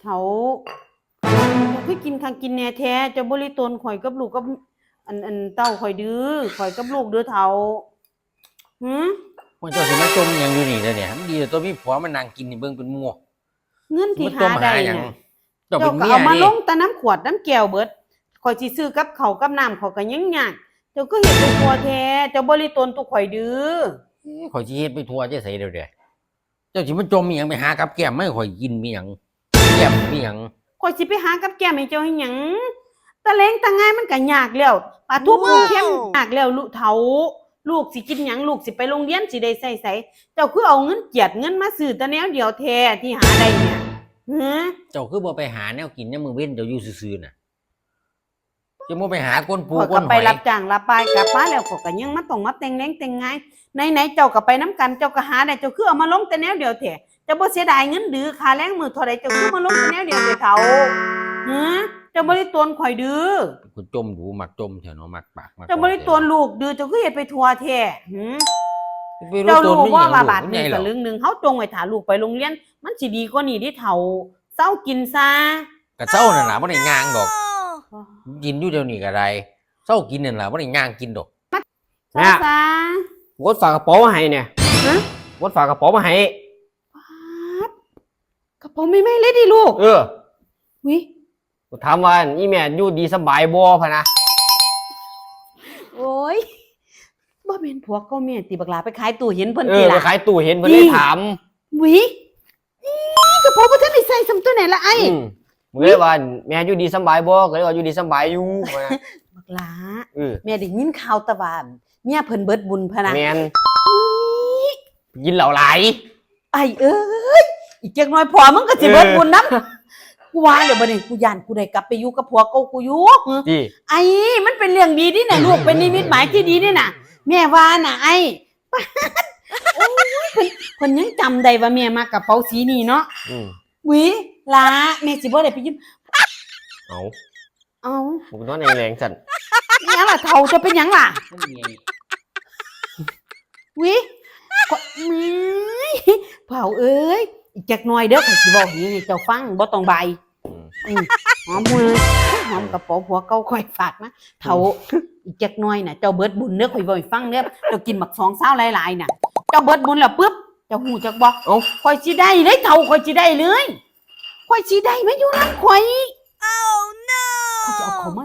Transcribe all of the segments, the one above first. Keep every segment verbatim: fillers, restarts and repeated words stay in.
เฒ่า เจ้าคือกินคักกินแน่แท้ เจ้าบ่หลีตนข่อยกับลูกกับ อัน อันเต้าข่อยดื้อ ข่อยกับลูกเด้อเฒ่า หือ ว่าเจ้าสิมาจมหยังอยู่นี่เด้อเนี่ย มันดีตัวมีผัวมานั่งกินนี่เบิ่งเป็นหมู่ เงินที่หาได้น่ะ เจ้าเป็นเมียนี่ เจ้าก็เอามาลงแต่น้ำขวดน้ำแก้วเบิด ข่อยสิซื้อกับข้าวกับน้ำข้อยก็ยังยาก เจ้าคือเฮ็ดไปทั่วแท้ เจ้าบ่หลีตนตุข่อยดื้อ เอ้ย ข่อยสิเฮ็ดไปทั่วจั่งใด๋เดี๋ยวเด้อ เจ้าสิมาจมอีหยัง ไปหากับแก้มมาให้ข่อยกินมีหยัง แก้มมีหยัง ข่อยสิไปหากับแก้มให้เจ้าเฮ็ดหยัง ตะแลงตะงายมันก็ยากแล้ว ปลาทู โอ้ ปูเค็มยากแล้ว ลูกเฒ่า ลูกสิกินหยัง ลูกสิไปโรงเรียนสิได้ใช้ไส เจ้าคือเอาเงินเจียดเงินมาซื้อแต่แนวเดียวแท้ที่หาได้เนี่ย หือ เจ้าคือบ่ไปหาแนวกินยามมื้อเว็นเจ้าอยู่ซื่อๆน่ะ จะบ่ไปหาก้นปู ข้อยก็ ก้นหอย ไปรับจ้างรับบ่ายกลับมาแล้ว ข้อยก็ยังมาต้องมาแต่งแลงแต่งงาย ไหนๆ เจ้าก็ไปนำกัน เจ้าก็หาได้ เจ้าคือเอามาลงแต่แนวเดียวแท้ เจ้าบ่เสียดายเงินหรือ ค่าแรงมื้อเท่าใด เจ้าคือมาลงแต่แนวเดียวแท้เฒ่า หือ เจ้าบ่หลีตนข่อยดื้อ เป็นคนจมดู มักจมแท้เนาะ มักปากมัก เจ้าบ่หลีตนลูกดื้อ เจ้าคือเฮ็ดไปทั่วแท้ หือ ไปหลีตน เจ้ารู้บ่ว่าบาทหนึ่ง มันใหญ่หรอ สลึงหนึ่ง เฮาจงไว้ถ้าลูกไปโรงเรียน มันสิดีกว่านี้เด้เฒ่า เซากินซะ ก็เซานั่นล่ะ บ่ได้ย่างดอก กินอยู่เดี๋ยวนี้ก็ได้ เซากินนั่นล่ะ บ่ได้ย่างกินดอก เซาซะ แม่ วดฝากระเป๋ามาให้เนี่ย ฮะ วดฝากกระเป๋ามาให้ ป๊าด กระเป๋าใหม่ๆเลยดิลูก เออ วิ กูถามว่าอีแม่อยู่ดีสำบายบ่พะนะ โอ้ย บ่แม่นผัวเก่าแม่ติ บักหล่าไปขายตู้เห็นเพิ่น เออ ติล่ะ ไปขายตู้เห็นเพิ่น นี่ เลยถาม วิ อี๋ กระเป๋าบ่ทันได้ใส่ซ้ำตัวไหนล่ะไอ้ อืม มึงเลยว่าแม่อยู่ดีสำบายบ่ ก็เลยว่าอยู่ดีสำบายอยู่ บักหล่า เออ แม่ได้ยินข่าวแต่ว่าเมียเพิ่นเบิดบุญพะนะ แม่น อี๋ กินเหล้าหลาย ไอ้เอ้ย อีกจักหน่อยผัวมึงก็สิเบิดบุญนำ เออ กูว่าแล้วบัดนี้ กูย้านกูได้กลับไปอยู่กับผัวเก่ากูอยู่ ติ ไอ้ มันเป็นเรื่องดีนี่น่ะ ลูกเป็นนิมิตหมายที่ดีนี่น่ะ แม่ว่าน่ะไอ้ ป๊าด โอ้ย เพิ่น เพิ่นยังจำได้ว่าแม่มักกระเป๋าสีนี้เนาะ อืม วิ หล่า แม่สิบ่ได้ไปยืม เอา เอา กูนอนแรงๆสั่น อีหยังล่ะเฒ่า เจ้าเป็นหยังล่ะ มันเมียนี่ วิ ข้อย มื้ย เฒ่าเอ้ย อีกจักหน่อยเด้อ ข้อยสิเว้าให้เจ้าฟัง บ่ต้องบาย อืม อืม หอมมือ หอมกระเป๋าผัวเก่าข้อยฝากมา เฒ่า อืม อีกจักหน่อยน่ะ เจ้าเบิดบุญเด้อ ข้อยเว้าให้ฟังเด้อ เจ้ากินบักสองซาวหลายๆน่ะ เจ้าเบิดบุญแล้วปึ๊บ เจ้าฮู้จักบ่ เอ้า ข้อยสิได้เลยเฒ่า ข้อยสิได้เลย ข้อยสิได้มาอยู่นำข้อย Oh no ข้อยสิเอาเขามา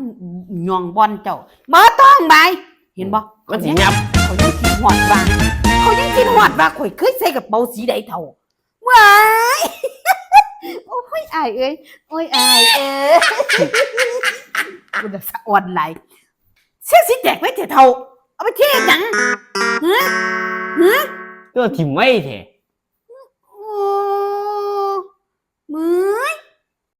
ย่องบ่อนเจ้า บ่ต้องบาย เห็นบ่ มันสิยับ เขายังคิดฮอดว่า เขายังคิดฮอดว่าข้อยเคยใส่กระเป๋าสีใดเฒ่า ว้าย โอ้ย อ้ายเอ้ย โอ้ย อ้ายเอ้ย กูจะสะออนหลาย เสียงสิแตกไปเถอะเฒ่า เอาไปเทหยัง ฮะ ฮะ ก็ถิ่มไว้แท้ โอ้ มึ